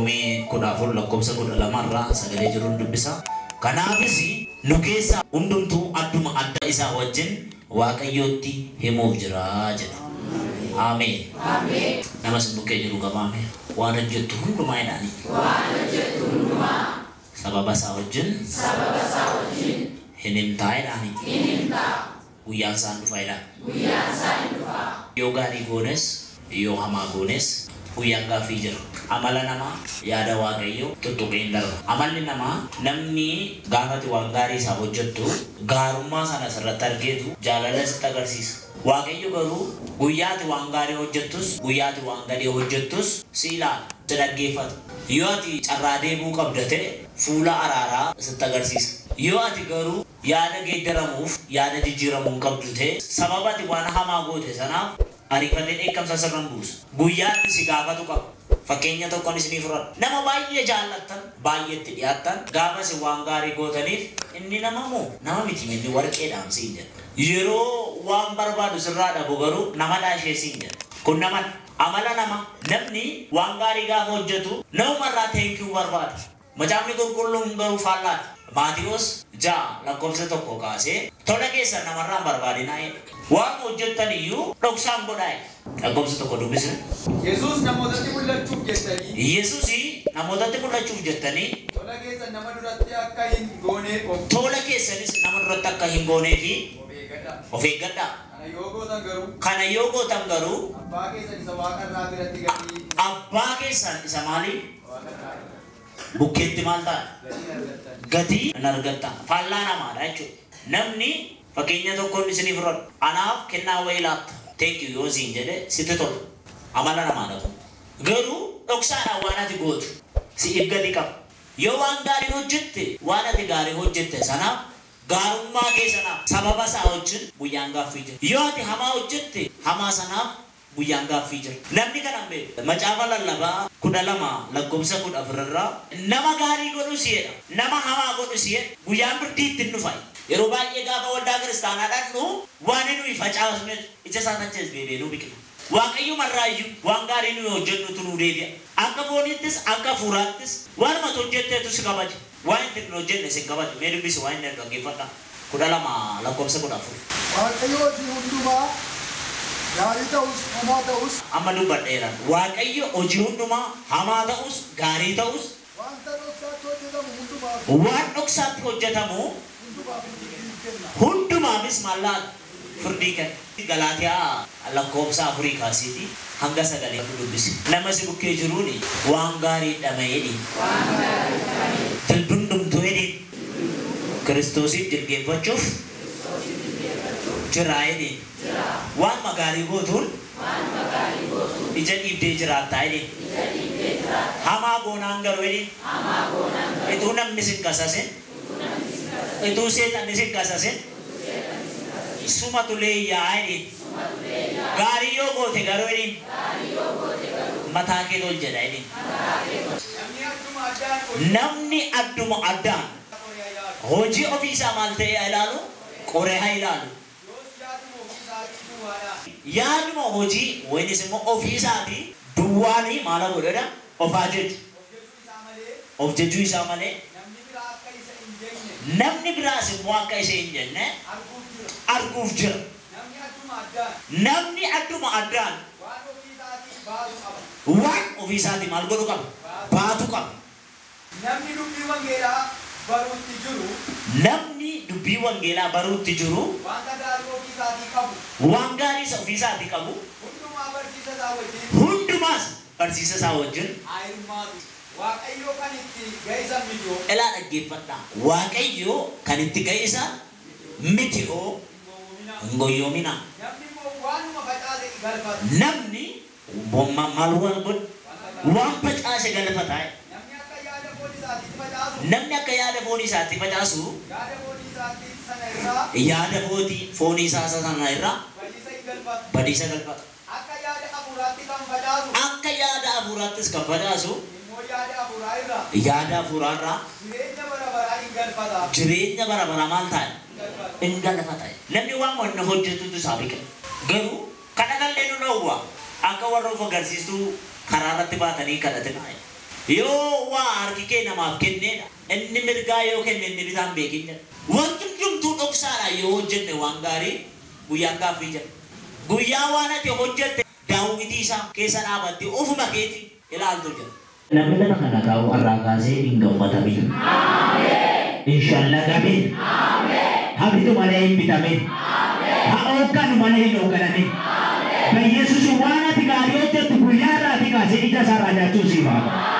Roomee 14 lakkoofsa 12 irraa sagalee jiruun dubbisa. Kanaafis nu keessa hundumtuu adduma adda isaa wajjin Waaqayyootti himuuf jira jedha. Ameen. Nama sin bukkee jiru qabaame waan hojjettu hundumaa jedhaani. Waan hojjettu hundumaa. Sababa isaa wajjin. Sababa isaa wajjin. Hin himtaa jedhaani. Hin himtaa. Guyyaan isaan dhufa jedha. Guyyaan isaa hin dhufa. Yoo gaarii goones yoo hamaa goones guyyaan gaaffii jira. Amala namaa yaada Waaqayyoo tuttuqee hin darba. Amalli namaa namni gaafati waan gaarii isaaf hojjettu gaarummaa sana sirratti argeetu jaalala sitti agarsiisa. Waaqayyo garuu guyyaati waan gaarii hojjettus guyyaati waan gadhee hojjettus si ilaala, si dhaggeeffata. Yoo ati carraa deebuu qabda ta'e fuula araaraa sitti agarsiisa. Yoo ati garuu yaada geeddaramuuf yaada jijjiiramuu hin qabdu ta'e sababa ati waan hamaa goote sanaaf ariifatee dheekkamsa sirra hin buusu. Guyyaatti si gaafatu qaba. Fakkeenya tokkoon isinii fudhadha. Nama baay'ee jaallattan, baay'eetti dhiyaattan, gaafa isin waan gaarii gootaniif inni nama moo nama miti inni warqeedhaan siin jedha. Yeroo waan barbaadu sirraa dhabu garuu namadhaa ishee siin jedha. Kun nama amala nama namni waan gaarii gaafa hojjetu namumarraa thank you barbaada. Macaafni qulqulluun garuu faallaadha. Maatiyoos 6 lakkoofsa 1 kaasee tola keessan namarraa hin barbaadinaa jedha. Waan hojjettan iyyuu dhoksaan godhaa jedha. Lakkoofsa 1 dubbisne. Yesuus namootatti mul'achuuf jettanii. Yesuus namootatti mul'achuuf jettanii. Tola keessan nama duratti akka hin gooneef of. Tola keessanis nama duratti akka hin gooneefi. Of eeggadhaa. Of eeggadhaa. Kana yoo gootan garuu. Kana yoo gootan garuu. Abbaa keessan isa waaqa irraa biratti gatii. Abbaa keessan isa maali? Waaqa irraa. Bukkeetti maal ta'a? Gatii hin argattan. Gatii hin argattan. Faallaa namaadha jechuudha. Namni fakkeenya tokkoon isinii fudhadhu. Anaaf kennaa wayii laatta. Thank you yoo siin jedhe sitti tola. Amala namaadha kun. Garuu dhoksaadhaan waan ati gootu si'iif gatii qaba. Yoo waan gaarii hojjette waan ati gaarii hojjette sanaaf gaarummaa kee sanaaf sababa isaa wajjin guyyaan gaaffii jira. Yoo ati hamaa hojjette hamaa sanaaf guyyaan gaaffii jira. Namni kana hin beeku. Macaafa lallabaa 12 lakkoofsa 14 irraa nama gaarii godhu si jedha. Nama hamaa godhu si jedha. Guyyaan firdii ittiin dhufa. Yeroo baay'ee gaafa waldaa kiristaanaa dhaqnu waan nuyi facaasne ija isaa tachees deebi'ee nu biqila. Waaqayyo marraayyuu waan gaarii nuyi hojjennutu nu deebi'a. Akka fooniittis akka hafuuraattis waanuma hojjetteetu si kabaja. Waan itti hin hojjenne si hin kabaju. Mee dubbisi waan inni dhaggeeffadha. 12 lakkoofsa 14. Waaqayyo hojii hundumaa gaarii ta'us hamaa ta'us. Amma dubbadheera. Waaqayyo hojii hundumaa hamaa ta'us gaarii ta'us. Wanta dhoksaatti hojjetamu hundumaaf. Waan dhoksaatti hojjetamu hundumaaf firdii kenna. Hundumaafis maal laata? Firdii kenna. Galaatiyaa lakkoofsa 4 kaasiiti hanga 9 dubbisi. Nama si bukkee jiruuni waan gaarii dhama'eedhi. Waan gaarii dhama'e. Jilbundumtuu jedhi. Kiristoosiif jilgeenfachuuf jira jedhi. Waan magaarii gootuun ija dhiibdee jiraattaa jedhi. Hamaa goonaan garuu jedhi. Ituu namni sin kasasin. Ituu seexanni sin kasasin. Sumatu leeyyaa jedhi. Gaarii yoo goote garuu jedhi. Mataa kee tol jedha jedhi. Namni adduma addaan hojii ofii isaa maal ta'ee ilaalu? Qoree haa ilaalu. Yaaduma hojii wayinis immoo ofii isaatii duwwaanii maal godhedha? Of haa jechu. Of jechuu isaa malee. Namni biraas immoo akka isa hin jenne arguuf jira. Namni adduma addaan waan ofii isaatii maal godhu qaba? Baatu qaba. Namni dubbii wangeelaa baruutti jiru. Namni dubbii wangeelaa baruutti jiru. Wanta gaarii ofii isaatii qabu. Waan gaarii ofii isaatii qabu. Hundumaa barsiisa isaa wajjin. Hundumaas barsiisa isaa wajjin. Haa hirmaatu. Waaqayyo kan itti ga'isa miti hoo. Ilaa dhaggeeffadhaa. Waaqayyo kan itti ga'isa miti hoo. Hin goyyoominaa. Namni immoo waanuma facaase galfata. Namni maal waan godhu? Waan facaase galfata. Namni akka yaada foon isaatiitti facaasu. Namni akka yaada foon isaatti facaasu. Yaada foon isaatti sana irraa. Yaada foon isaa sana irraa. Badiisa hin galfatu. Badiisa galfata. Akka yaada hafuuraatti kan facaasu. Akka yaada hafuuraattis kan facaasu. Immoo yaada hafuuraa irraa. Yaada hafuuraa irraa. Jireenya bara baraa hin galfata. Jireenya bara baraa maal ta'a? Hin galfata. Namni waan wanna hojjetutu isaa biqila. Garuu kadhatallee nu dhowwa. Akka warra of agarsiistuu karaa irratti baatanii kadhatinaa. Yoo waa harki kee namaaf kenneedha. Inni mirgaa yoo kenne inni bitaan beekin jedha. Wanti hundumtuu dhoksaadha yoo hojjenne waan gaarii guyyaan gaaffii jedha. Guyyaa waan ati hojjette daawwitii isaa keessa dhaabatte ofuma keeti ilaaltu jedha. Namni lafa kana taa'u irraa kaasee hin gammadamin. Hin shallagamin. Habitu malee hin bitamin. Ha hoogganu malee hin hoogganamin. Yesuus waan ati gaarii hojjettu guyyaa irraa ati kaasee ija isaarraa nyaachuu siif haa ta'u.